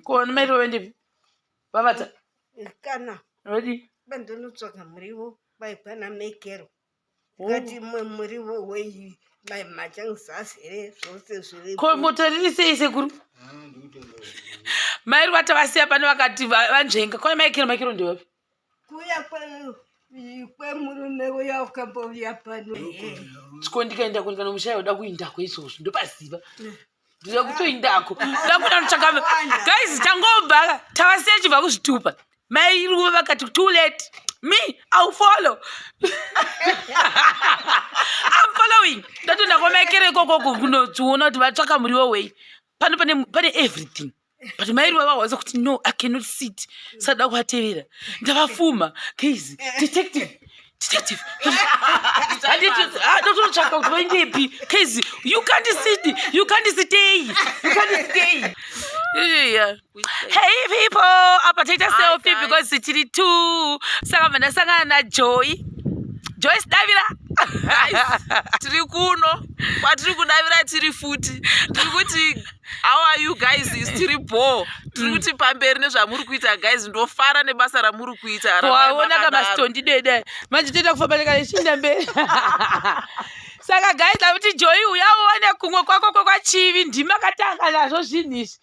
Ko mai rovendepi? Vavata. Kana. Rodi. Bandonotsvaga muriwo vaigwana mekero. Kati mwe muriwo wei mai machangisasi here zvose zviri. Ko moto riri sei sekuru? Mai rwata vasiya pano vakati vanzvenga. Ko mai kero mai kero ndewapi? Kuya kwemurume uya ukambouya pano. Chiko ndikaenda kuenda nomushaya uda kuindako izvozvo ndopaziva. Ndinoda kutoindako. Ndoda kuenda kutsvaka. Guys tangobva tavasiya chibva kuzvitupa. Mai Ruva vakati too late. Me, I'll follow. I'm following. Ndatoenda kwamaikere ikoko kunodziona kuti vatsvaka muriwo wei. Pano pane pane everything. But mai Ruva vawaza kuti no, I cannot sit. Sada kuvatevera. Ndavafuma. Guys, detective. Detective. Ndototsvaka kuti vaendepi. Guys, you can't sit. You can't stay. You can't stay. Yeah. Hey people, apa taita selfie because tiri two. Saka mva ndasangana naJoy. Joyce Davira. Tiri kuno kwatiri kudavira tiri futi. Tiri kuti how are you guys? Is tiri bho. Tiri kuti pamberi nezvamuri kuita guys, ndofara nebasa ramuri kuita. Waona kamastondi dede. Manje toita kufamba nekachinda mberi. Saka guys, ndakuti Joy uya uone kumwe kwako kwekwachivi ndima katanga nazvo zvinhu izvi.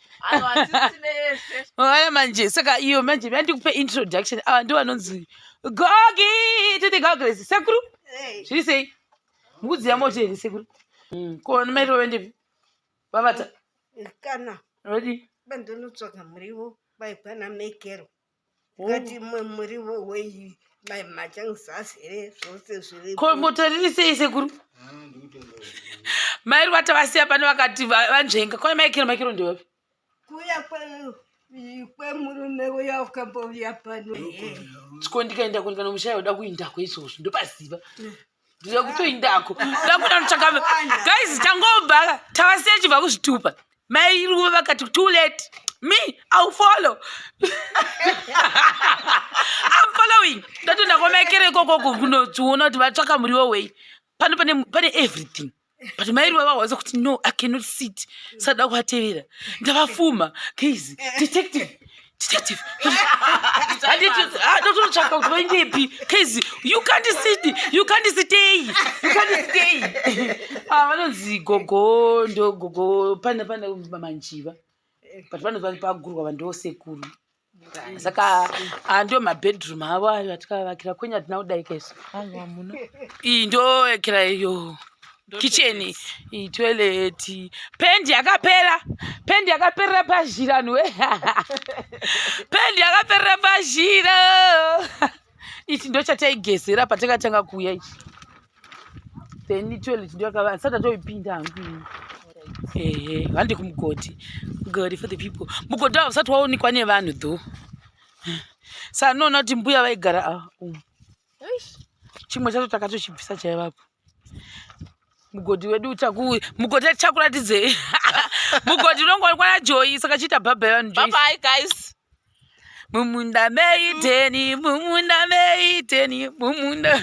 Vaya manje saka iyo manje vandikupe introduction ava ndo vanonzi gogi to the goggles sekuru zviri sei mukudziya moto here sekuru mm, ko maitiro vendepi vavata kana rodi bandonotsvaga muriwo vaigwana mekero Kati mwe muriwo wei mai machangisasi here zvose zviri. Ko moto riri sei sekuru? Mai rwata vasiya pano vakati vanzvenga. Kwa mai kero mai kero ndewapi? Kuya kwemurume uya ukambouya pano. Chiko ndikaenda kuenda nomushaya uda kuindako izvozvo ndopaziva. Ndinoda kutoindako. Ndoda kuenda kutsvaka. Guys, tangobva tavasiya chibva kuzvitupa. Mai Ruva vakati too late. Me, I'll follow. I'm following. Ndatoenda kwamaikere ikoko kunodziona kuti vatsvaka muriwo wei. Pano pane pane everything. But mai Ruva vawaza kuti no, I cannot sit. Sada kuvatevera. Ndavafuma. Guys, detective. Detective. Ndototsvaka kuti vaendepi. Guys, you can't sit. You can't stay. You can't stay. Ah, vanonzi gogo ndo gogo pane pane manjiva. But vanonzi pagurwa vanhu sekuru. Saka ah, ndo mabedroom avo ayo atikavakira kwenyu hatina kudaika isu. Iyi ndo kira iyo kitchen iyi toilet pendi yakapera pendi yakaperera pazhira anhu we pendi yakaperera pazhira ichi ndo chataigezera patakatanga kuuya ichi then toilet ndo yakava asati atoipinda hangu ini ehe handi kumugodhi mugodi for the people mugodhi hausati waonekwa nevanhu though sa noona kuti mbuya vaigara ah, umu chimwe chacho takatochibvisa chaivapo mugodhi wedu uchaku mugodhi tichakuratidzei mugodhi unongowanikwa najoyi saka chiita bhabha yevanhu Bye bye guys. Mumunda meiteni mumunda meiteni mumunda.